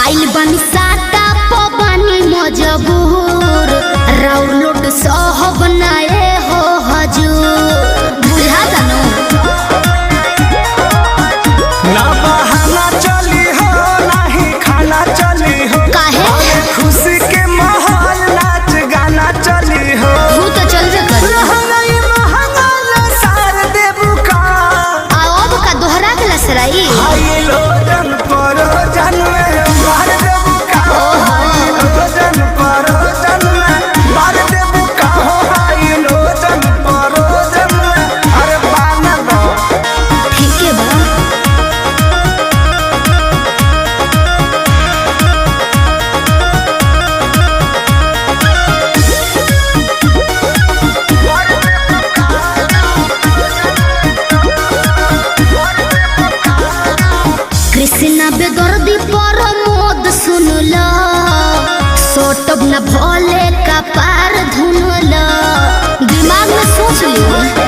आइल बनी साटा पबानी मजबूर, राउर लोड सहब नाए हो हजूर। बुझा जानो। ना बहाना चली हो, नाही खाना चली हो। काहे? खुशी के माहौल, नाच गाना चली हो। तू तो चलबे कर। लहंगाई महंगा सार देबू का? आ अब का दोहरा के लसराई? हाई लोजन परोजन में मार देबू का? हाई लोजन परोजन में मार देबू का? हो हाई लोजन परोजन में, अरे बाना दो। ठीक है बा। कृष्णा बेदर्दी पर मोद सुनल, सोटब न भोले का पार धुनल। दिमाग में सोच ली।